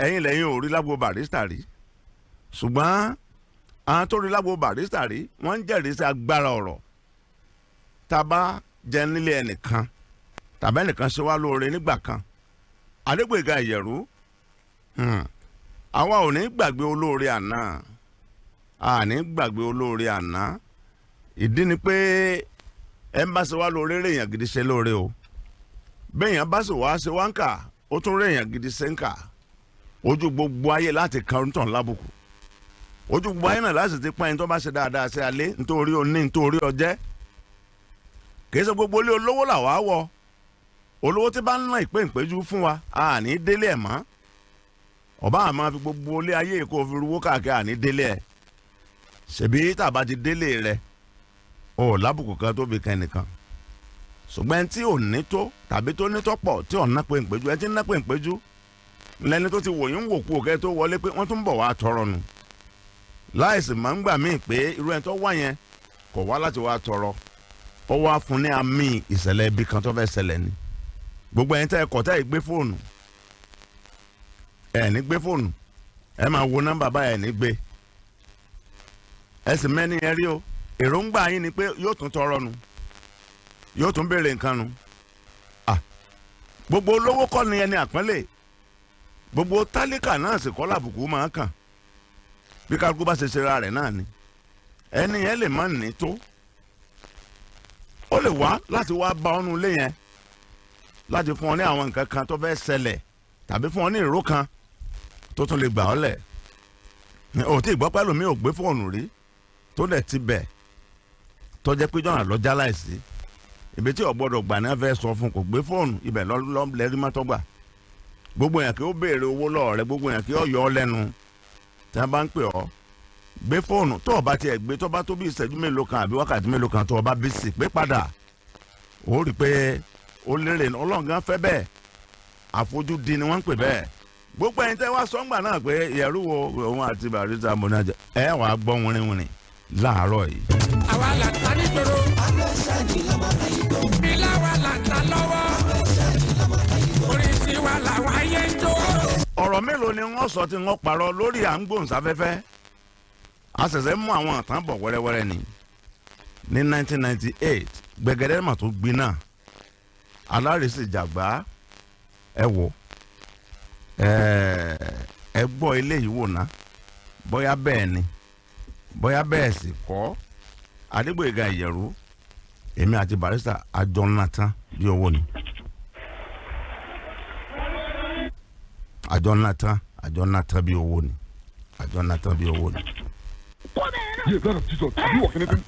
Ẹ̀yin lẹ́yìn ò rí lágbo Barrister rí, ṣùgbọ́n àwọn tó rí lágbo Barrister rí, wọ́n ń jẹ́rìí sí agbára ọ̀rọ̀. Tá a bá jẹ nílé ẹnìkan tàbí ẹnìkan ṣe wá lóore nígbà kan, Adégbóyèga Ìyẹ̀rú, àwa ò ní gbàgbé olóore àná, a ní gbàgbé olóore àná. Ìdí ni pé ẹ ń bá ṣe wá lóore, rèèyàn gidi ṣe lóore o. Béèyàn bá sì wá ṣe wá ń kà, ó tún rèèyàn gidi ṣe ń kà. Ojú gbogbo ayé láti kan tàn lábùkù, ojú gbogbo ayé náà láti ti pọ́n ẹni tó bá ṣe dáadáa ṣe alẹ́ nítorí oní nítorí ọjẹ́. Kìí ṣe gbogbo ilé olówó làwa wọ. Olówó tí bá ń ná ìpé ìpéjú fún wa, a ní délé ẹ̀ mọ́. Ọba àmọ́ fi gbogbo ilé ayé kó fi ruwó káàkiri, àní délé ẹ̀. Ṣèbí tàbá ti délé rẹ̀, o lábùkù kan tó fi kan ẹnìkan. Ṣùgbọ́n ẹni tí ò ní tó tàbí tó ní tó pọ̀ tí ò ná pé ìpéjú, ẹni tí ń ná pé ìpéjú lẹni tó ti wò yín wò kú òkè tó wọlé pé wọ́n tún bọ̀ wá tọrọ nù, láìsí máa ń gbà míì pé irú ẹni tó wá yẹn kò wá láti wá tọrọ, ó wá fún ní àmì ìṣẹ̀lẹ̀ ibi kan tó fẹ́ ṣẹlẹ̀ ni. Gbogbo ẹni tẹ́ ẹ kọ̀ tẹ́ ẹ gbé fóònù, ẹ ní gbé fóònù, ẹ máa wo nọ́mbà báyìí, ẹ ní gbé. Ẹ sì mẹ́ni ẹ rí o. Èròǹgbà yín ni pé yóò tún tọrọ nu, yóò tún béèrè nǹkan nu. Gbogbo olówó kọ́ ni ẹni àpọ́nlé, gbogbo tálíkà náà sì kọ́ làbùkù máa kàn. Bí kálukú bá ṣe ṣera rẹ̀ náà ni. Ẹni yẹn lè má ní tó, ó lè wá láti wá bá ọ́nú ilé yẹn láti fún ọ ní àwọn nǹkan kan tó fẹ́ ṣẹlẹ̀ tàbí fún ọ ní ìró kan tó tún lè gbà ọ́ lẹ̀. Ò tí ì gbọ́ pẹ́lú mi ò gbé fóònù rí tó dẹ̀ ti bẹ̀ tó jẹ́ pé jọ̀nà lọ́jà láìsí ibi tí ò gbọ́dọ̀ gbà ní wọ́n fẹ́ sọ fún kò gbé fóònù ibẹ̀ lẹ́rí mọ́tọ́ gbà. Gbogbo yẹn kí ó béèrè owó lọ́wọ́ rẹ, gbogbo yẹn kí ó yọ ọ́ lẹ́nu tí wọ́n bá ń pè ọ́, gbé fóònù. Tó o bá tiẹ̀ gbé, tó bá tó bí ìṣẹ́jú mélòó kan àbí wákàtí mélòó kan tó o bá bí sì pé padà, ó rí i pé ó lérè. Ọlọ́run gan fẹ́ bẹ́ẹ̀, àfojúdi ni wọ́n ń pè bẹ́ẹ̀. Gbogbo ẹ̀yin tẹ́ wá sọ́ngbà náà pé Ìyẹ̀rú wo òun àti Barrister mọ́nájà, ẹ wàá gbọ́ wìnrìnwìnrìn láàárọ̀ yìí. Àwa là ń ta nígboro. Ilá wa là ń ta lọ́wọ́. Orin tiwa làwọn ayé ń jó. Ọ̀rọ̀ mélòó ni wọ́n sọ tí wọ́n parọ́ lórí à ń gbóhùnsáfẹ́fẹ́? A ṣẹ̀ṣẹ̀ mú àwọn àtàn bọ̀ wẹ́rẹ́wẹ́rẹ́ ni. Ní 1998, gbẹ̀gẹ́dẹ́ mà tó gbiná, alárèsì jàgbá. Ẹ wò, ẹ gbọ́ eléyìí wò ná, bóyá bẹ́ẹ̀ ni, bóyá bẹ́ẹ̀ sì kọ́. Adégbóyèga Ìyẹ̀rú, èmi àti Barrister àjọ ńlá tán bí owó ni, àjọ ńlá tán, àjọ ńlá tán bí owó ni, àjọ ńlá tán bí owó ni. Yeah, blood of Jesus. Have you working anything?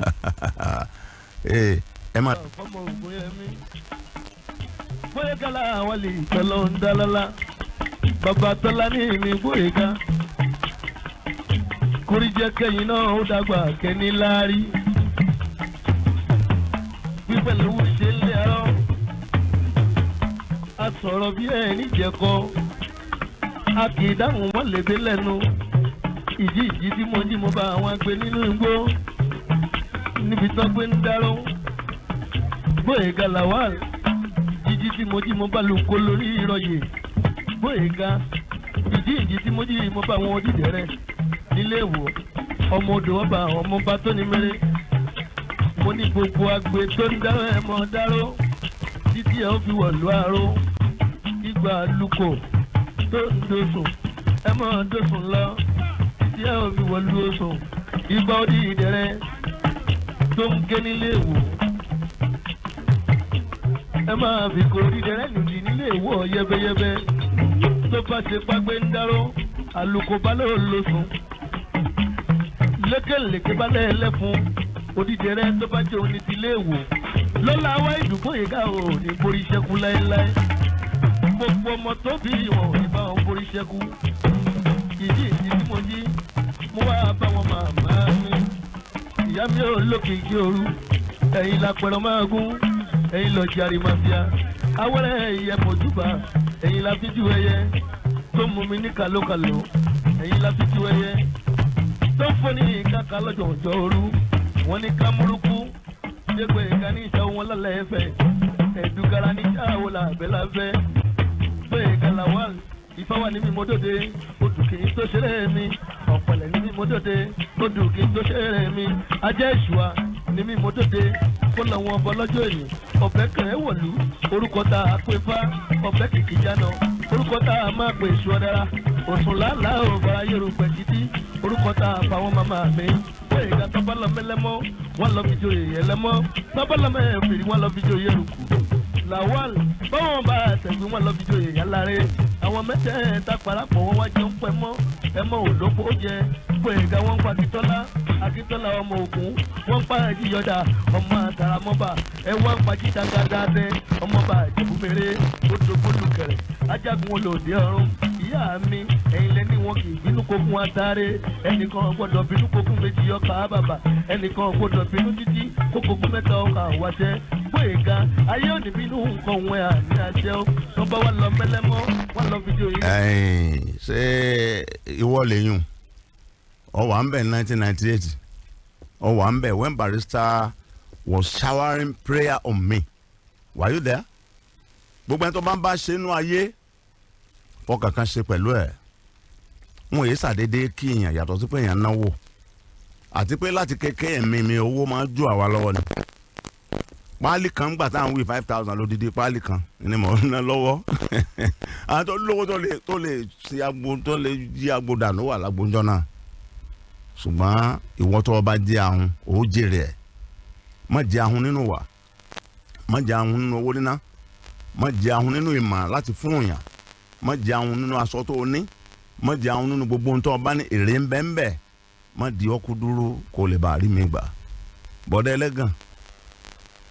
Ee, ẹ máa. Fọmọ ògùn yẹn mi bóyá kálá àwọn lè tọ́lọ́ ń dálọ́lá bàbá tọ́lá ní ìní bóyá kórìjẹ́ kẹ́yìn náà ó dàgbà kẹ́ni láárí pípẹ́ lówó ṣe ń lé arọ́ a sọ̀rọ̀ bí ẹ̀ níjẹ̀kọ́ a kì í dáhùn mọ́ lébé lẹ́nu. Ìjì ìjì tí mo jí, mo bá àwọn agbe nínú igbó níbi tó gbé ń dáró. Gbóyèga Lawal, jíjí tí mo jí, mo bá lu kó lórí ìrọ̀yè. Gbóyèga, ìjì ìjì tí mo jí, mo bá àwọn odídẹrẹ́ nílé ìwò ọmọ odò ọba ọmọ bá tó ní mẹ́rẹ́. Mo ní gbogbo agbe tó ń dáró, ẹ̀ mọ́ dáró títí ẹ̀ ó fi wọ̀lú àró. Ìgbà lukò tó ń dosùn, ẹ̀ mọ́ dosùn lọ títí ẹ̀ ó fi wọ̀lú osùn. Ìgbà odídẹrẹ́ tó ń gé nílé ìwò, ẹ máa fi kò dídẹrẹ́ lòdì nílé ìwò yẹbẹyẹbẹ. Tó bá ṣe págbé ń dáró, àlùkò bá lóò lò sùn, lékèlékè bá lẹ́ẹ̀lẹ́fun. Odídẹrẹ́ tó bá jẹ́ òní ti lé ìwò lọ́la wá ìdúgbò yìí ká ò ní borí ṣẹ́kù láéláé. Gbogbo ọmọ tó bí wọn ò ní bá wọn borí ṣẹ́kù. Ìdí ìdí tí mo jí, mo wá bá wọn màmá mi, ìyá mi ò lókìkí òru. Ẹ̀yin lápẹ̀rọ̀ máa gún, ẹ̀yin lọ jàre mafia awẹ́rẹ́ ẹ̀yẹ mọ̀júbà. Ẹ̀yin la fi ju ẹyẹ tó mú mi ní kàlókàló. Ẹ̀yin la fi ju ẹyẹ tó fún ní kàkà lọ́jọ́ ọjọ́ òru. Wọ́n ní kámúrúkú dégbò ìka ní ìṣàwọ̀ wọn lálẹ́ ẹ̀fẹ̀ ẹ̀dùkara ní ìṣàwọ̀ làbẹ́ lábẹ́. Gbóyèga Lawal. Ifá wà ní mímọ́dòde, odù kì í tó ṣeré mi. Ọ̀pẹ̀lẹ̀ ní mímọ́dòde, odù kì í tó ṣeré mi. Ajá ìṣùwà ní mímọ́dòde, kó lọ́wọ́ ọbọ̀ lọ́jọ́ èyí. Ọ̀bẹ kẹrẹ́ wọ̀lú, orúkọ tá a pè fá, ọ̀bẹ kìkì jáná, orúkọ tá a máa pè èṣù ọ̀dára. Òsùn làálàá ò bára yẹrùpẹ̀ títí, orúkọ tá a fa wọn màmá mi. Gbóyèga tọ́ba lọ mẹ́lẹ́mọ́, wọ́n lọ fi joyè ẹlẹ́mọ́. Tọ́ba lọ mẹ́fìrí, wọ́n lọ fi joyè eruku. Lawal báwọn bá tẹ̀gbìn, wọ́n lọ fi joyè yálàrẹ́. Àwọn mẹ́tẹ̀ẹ̀ta parapọ̀, wọ́n wá jẹun pẹ́ mọ́ ẹmọ òlópo jẹ. Gbóyèga wọ́n ń pa Akíntọ́lá, Akíntọ́lá ọmọ Ògún, wọ́n ń pa Ẹ̀jíyọ̀dà ọmọ Àtàràmọ́bà, ẹ wọ́n ń pa Jídàgàdàdẹ ọmọọba Ìjẹ̀bú-Mèrè, odògbólùkẹ̀rẹ̀ ajagun olóde ọ̀run. Ìyá mi, ẹ̀yin lẹ́ni wọn kì í bínú kókun atare. Ẹnìkan gbọ́dọ̀ bínú kókun méjì ọkà bàbà, ẹnìkan gbọ́dọ̀ bínú títí kókókun mẹ́ta ọkà wáṣẹ́. Gbóyèga ayé òní bínú nǹkan òun ẹ̀ àní àṣẹ ó tó bá wà lọ mẹ́lẹ́mọ́ wà lọ fídíò yìí. Ẹ̀yin, ṣé ìwọ lèyùn ọ wà ń bẹ̀ 1998? Ọ wà ń bẹ̀ when Barrister was showering prayer on me? Were you there? Gbogbo ẹni tó bá ń bá ṣe inú ayé, fọkàn kan ṣe pẹ̀lú ẹ̀. Wọn èyí ṣàdédé kí èèyàn, yàtọ̀ sí pé èèyàn náwó àti pé láti kékeré ẹ̀mí mi, owó máa ń jó àwa lọ́wọ́ ni. Páálí kan gbà tá à ń wí, 5,000 lódìdí páálí kan ni mò ń ná lọ́wọ́. Àwọn tó lówó tó lè ṣe agbo, tó lè yí agbo dànù wà lágbóńjọ́ náà. Ṣùgbọ́n ìwọ tó o bá jẹ́ ahun, ó jèrè ẹ̀. Má jẹ́ ahun nínú wà, má jẹ́ ahun nínú owó níná, má jẹ́ ahun nínú ìmọ̀ láti fún òyàn, má jẹ́ ahun nínú aṣọ tó o ní, má jẹ́ ahun nínú gbogbo ohun tó o bá ní. Èrè ń bẹ ń bẹ. Má di ọkú dúró kó lè bá rí mi gbà. Bọ́dọ̀ ẹlẹ́gàn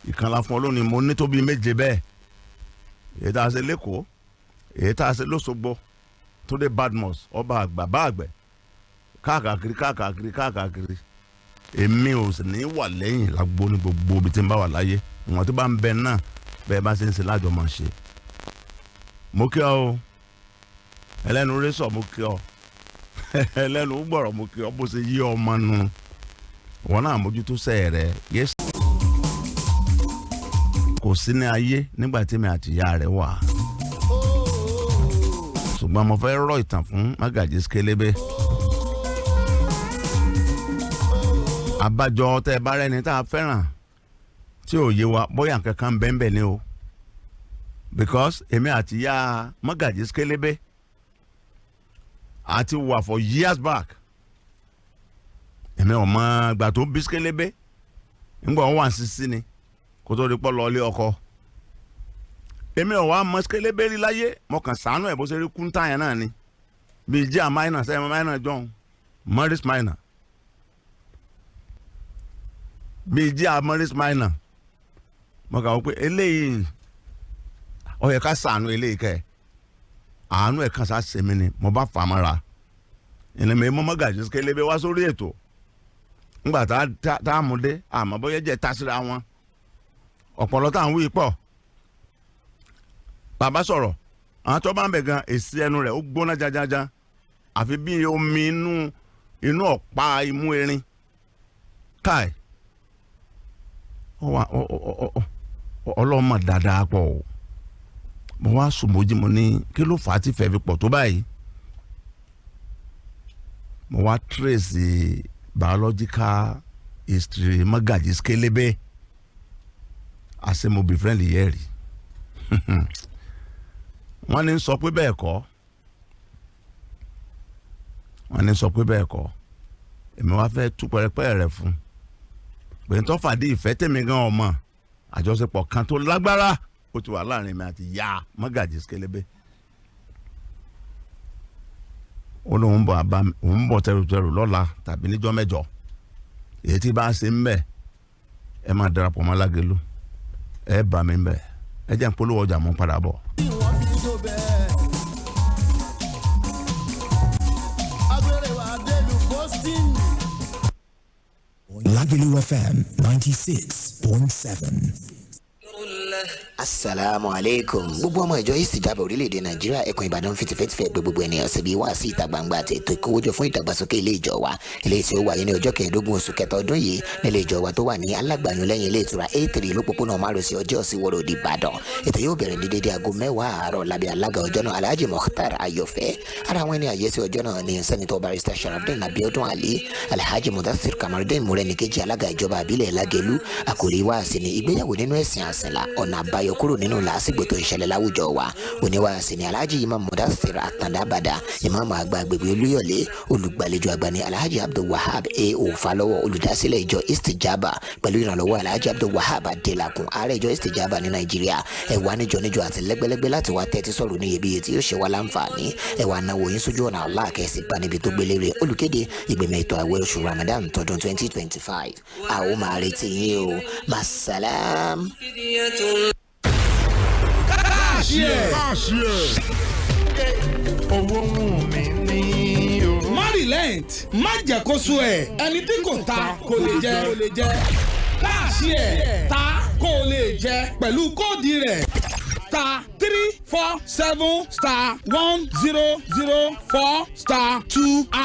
ìkànnì fún ọ lónìí. Mo ní tó bíi méje bẹ́ẹ̀, èyí tá a ṣe lẹ́kọ̀ọ́, èyí tá a ṣe lọ́sọ̀gbọ̀, tó dé Badmus, ọba àgbà bá àgbẹ̀ káàkiri káàkiri káàkiri. Èmi ò sì ní wà lẹ́yìn lágbo ní gbogbo ibi tí n bá wà láyé. Ìwọ̀n tó bá ń bẹ náà, bẹ́ẹ̀ bá ṣe ń ṣe lájọ máa ṣe. Mo kí ọ o, ẹlẹ́nu rẹ́sọ̀, mo kí ọ, ẹlẹ́nu gbọ̀rọ̀, mo kí ọ. Bó ṣe yí ọmọ nu wọn náà, mójútó sẹ́ẹ̀ rẹ yé. Kò sí ní ayé nígbà tí mi àti ìyá rẹ̀ wà, ṣùgbọ́n mo fẹ́ rọ ìtàn fún Mágàjí Skélébé. Abájọ tẹ́ ẹ bá rẹ́ni tá a fẹ́ràn tí ò yé wa, bóyá nǹkan kan bẹ́ẹ̀ ni o, because èmi àti ìyá Mágàjí Skélébé àti wà for years back. Èmi ò mọ ìgbà tó bí Skélébé, ńgbà wọn wà sísí ni kó tó di pọ́ lọ ilé ọkọ. Èmi ò wá mọ Skélébé rí láyé. Mo kàn sànú ẹ̀ bó ṣe rí kúńtà yẹn náà ni, bíi jẹ́ àmáyínà sẹ́yìn máyínà john Morris Minor, bíi jẹ́ Morris Minor. Mo kà wọ́n pé eléyìí, ó yẹ ká sànú eléyìí kẹ́. Àánú ẹ̀ kàn sá sèmi ni mo bá fà á mọ́ra. Ìnìmọ̀ ìmọ̀ Mọ́gàjí Skélébé wá sórí ètò ńgbà tá a mú dé, àmọ́ bóyá jẹ́ tásíra wọn ọ̀pọ̀lọ́ tá à ń wí pọ̀. Bàbá sọ̀rọ̀, àwọn tó bá ń bẹ̀ gan, èsì ẹnu rẹ̀ ó gbóná jajaja, àfi bí omi inú ọ̀pá imú erin káì. Ó wà ọlọ́mọ dáadáa pọ̀ o. Mo wá sùn mojí, mo ní kí ló fà á tí fẹ́ fi pọ̀ tó báyìí? Mo wá trace biological history Mọ́gàjí Skélébé, àṣẹ mo befriend yẹ́ rí. Wọ́n ní sọ pé bẹ́ẹ̀ kọ́, wọ́n ní sọ pé bẹ́ẹ̀ kọ́. Èmi wá fẹ́ tú pẹrẹpẹrẹ rẹ̀ fún pé n tó fàdí ìfẹ́ tèmi gan ọmọ àjọṣepọ̀ kan tó lágbára ó ti wà láàrin mi àti ya Mọ́gàjí Skélébé. Ó lóun bọ̀ àbá, òun bọ̀ tẹrùtẹrù lọ́la tàbí níjọ́ mẹ́jọ. Èyí tí bá ṣe ń bẹ̀, ẹ máa darapọ̀ mọ́ Lágelú, ẹ bá mi ń bẹ̀. Ẹ jẹ́ n polówó ọjà, mú padà bọ̀. Wọ́n fi jó bẹ́ẹ̀. Agbèrè wa délùú Boston. Lagelu FM 96.7. Asalaamu aleykum. Gbogbo ọmọ ìjọ Istijaba orílẹ̀-èdè Nàìjíríà, ẹkùn Ìbàdàn fi tìfẹ́tìfẹ́ pé gbogbo ènìyàn síbi wá sí ìta gbangba àti ètò ìkówójọ fún ìdàgbàsókè ilé ìjọ wa, ilé tí ó wáyé ní ọjọ́ 15 oṣù kẹta ọdún yìí nílé ìjọ wa tó wà ní Alágbàyún, lẹ́yìn ilé ìtura A3, lópòpónà márosẹ̀ Ọjọ́ sí Ìwó Road, Ìbàdàn. Ètò yóò bẹ̀rẹ̀ ní dédé aago 10 àárọ̀ lábẹ́ alága ọjọ́ náà, Alhaji Mukhtar Ayọ̀fẹ́. Ara àwọn ẹni àyẹ́sí ọjọ́ náà ní Senator Barrister Sharafdin Abiodun Ali, Alhaji Mudathir Kamardin Morenikeji, alága ìjọba àbílẹ̀ Lágẹ̀lú. Àkòrí wáàsí ni "Ìgbéyàwó nínú ẹ̀sìn àsìnlá, ọ̀nà àbáyọ kúrò nínú làásìgbò tó ń ṣẹlẹ̀ láwùjọ wa". Oníwàásí ni Alhaji Imam Mudathir Atandabada, imam àgbà agbègbè Olúyọ̀lé. Olùgbàlejò àgbà ni Alhaji Abdulwahab A O Falọwọ, olùdásílẹ̀ ìjọ Istijaba, pẹ̀lú ìrànlọ́wọ́ Alhaji Abdulwahab Adelakun, ààrẹ ìjọ Istijaba ní Nàìjíríà. Ẹ wá níjọ níjọ àti lẹ́gbẹ́lẹ́gbẹ́ láti wá tẹ́tí sọ̀rọ̀ ní iyebíye tí yóò ṣe wá láǹfààní. Ẹ wá náwó yín sójú ọ̀nà Allah, kẹ́sì bá níbi tó gbélé rẹ̀. Olùkéde, ìgbìmọ̀ ètò àwẹ̀ oṣù Ramadan tọdún 2025. A ó máa retí yín o. Masalam. Káàṣì ẹ̀. Owó wù mí ní o. Má relent, má jẹ́ kó sú ẹ̀. Ẹni tí kò ta kò lè jẹ, kò lè jẹ. Káàṣì ẹ̀, ta kó o lè jẹ pẹ̀lú kóòdì rẹ̀ *347*1004*2.